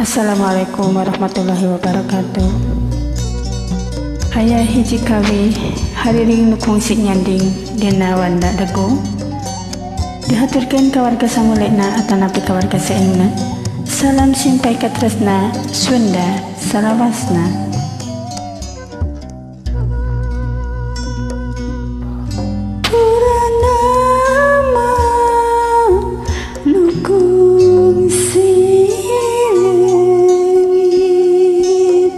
Assalamualaikum warahmatullahi wabarakatuh. Aya hiji kawi hariring nu kungsi nyanding dina wanda dago. Dihaturkeun ka warga samulena atanapi ka warga saengna. Salam simpai katresna Sunda salawasna. Puranama nu kungsi leungit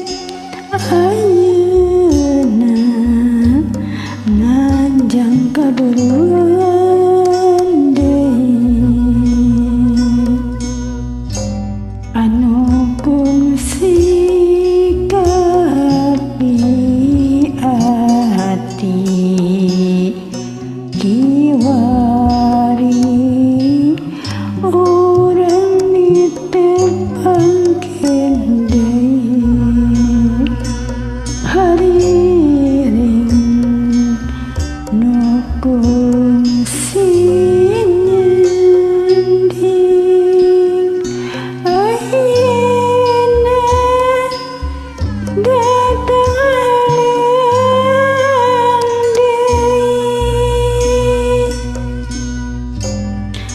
ayeuna nganjang kaburuan deui anu kungsi kapi ati kiwari urang ditepangkeun deui hariring nu kungsi nyanding ayeuna datang aleang deui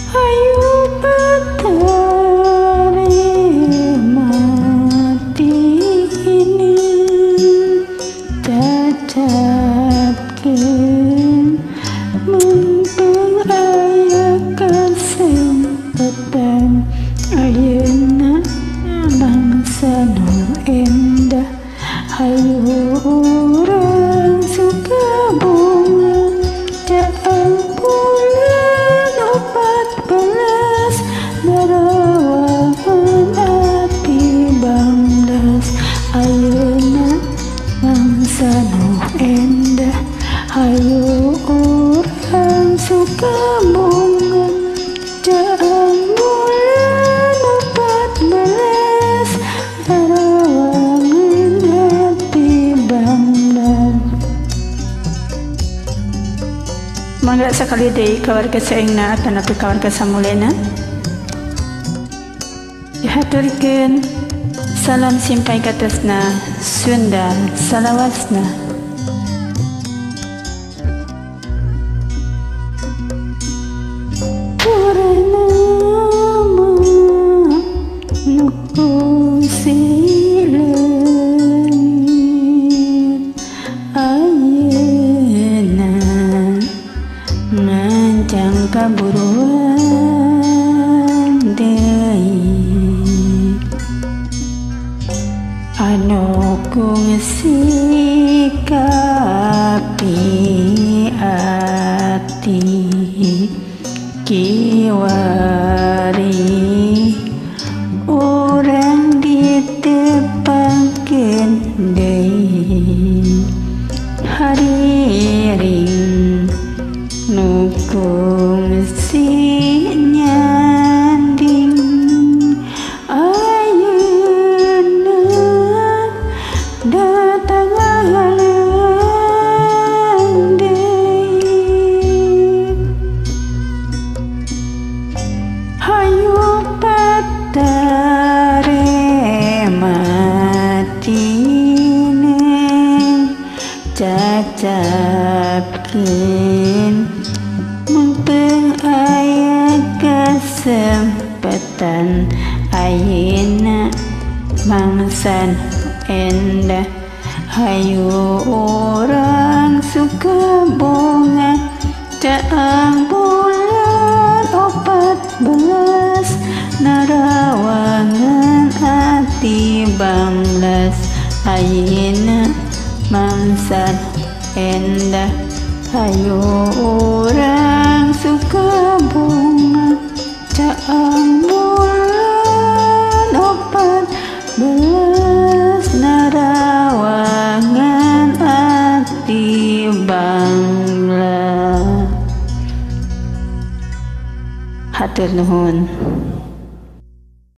hayu patare mati ini cacapkeun mumpung aya kasempatan ayeuna bangsa nu endah hayu urang suka bunga caang bulan 14 narawangan ati bangdas ayeuna bangsa nu endah hayu urang suka bunga caang bulan 14 narawangan ati bangdas. Mangga sakali deui ka warga saengna atanapi ka warga samulena. Dihaturkeun salam simpai katresna Sunda salawasna. Puranama nu kungsi leungit ayeuna nganjang kaburuan deui anu kungsi kapi ati kiwari urang ditepangkeun deui hariring nu kungsi nyanding ayeuna datang aleang deui hayu patare matine cacapkeun mumpung aya kasempatan ayeuna mangsa nu endah hayu urang suka bunga caang bulan 14 narawangan ati banglas ayeuna mangsa nu endah hayu urang suka bunga caang bulan 14 narawangan ati banglas. Hatur nuhun.